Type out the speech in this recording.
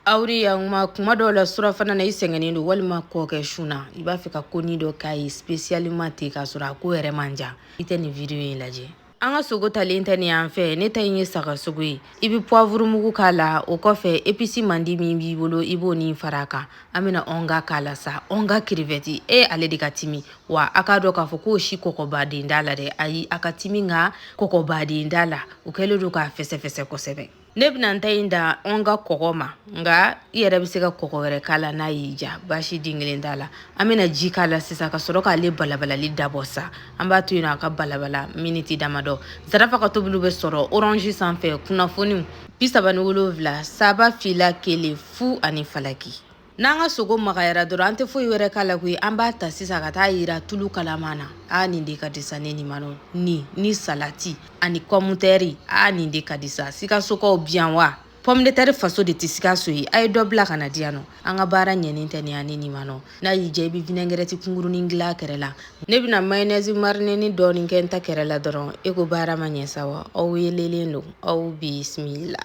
Aw ni yakuma. Kuma dɔw la, surafana na, i sɛgɛnnen don walima kɔkɛ sun na, i b'a fɛ ka koni dɔ k'a ye spécialement ten k'a sɔrɔ a ko yɛrɛ man jan, i tɛ nin vidéo in lajɛ. An ka sogo talen tɛ nin yan fɛ. Ne ta in ye saga sogo ye. I bɛ poivre mugu k'a la, o kɔfɛ épice mandi min b'i bolo, i b'o ni fara a kan. An bɛna onga k'a la sa, onga crevette e ale de ka timi wa. A k'a dɔn k'a fɔ k'o si kɔkɔbaden da la dɛ. Ayi, a ka timi nka kɔkɔbaden da la, o kɛlen don k'a fɛsɛfɛsɛ kosɛbɛ. Ne bɛna n ta in da onga kɔgɔ ma, nka i yɛrɛ bɛ se ka kɔgɔ wɛrɛ k'a la n'a y'i ja, baasi den kelen t'a la. An bɛna ji k'a la sisan ka sɔrɔ k'ale balabalali dabɔ sa. An b'a to yen nɔ a ka balabala miniti damadɔ. Zarafa ka tobiliw bɛ sɔrɔ Orange sanfɛ. Kunnafoniw 37 3 2 1 0 ani falaki. N'an ka sogo magayara dɔrɔn, an tɛ foyi wɛrɛ k'a la koyi. An b'a ta sisan ka taa yira tulu kalaman na. A nin de ka di sa. Ne nin ma nɔ nin ni salati ani kɔmutɛri, a nin de ka di sa. Sikasokaw bi yan wa, pomme de terre faso de tɛ Sikaso ye. A ye dɔ bila ka na di yan nɔ. An ka baara ɲɛnen tɛ nin ani nin ma nɔ. N'a y'i diya, i bɛ vinaigrette kunkurunin dilan a kɛrɛ la. Ne bɛna mayonnaise marinée dɔɔnin kɛ n ta kɛrɛ la dɔrɔn. E ko baara ma ɲɛ sa wa. Aw welelen don, aw bisimila.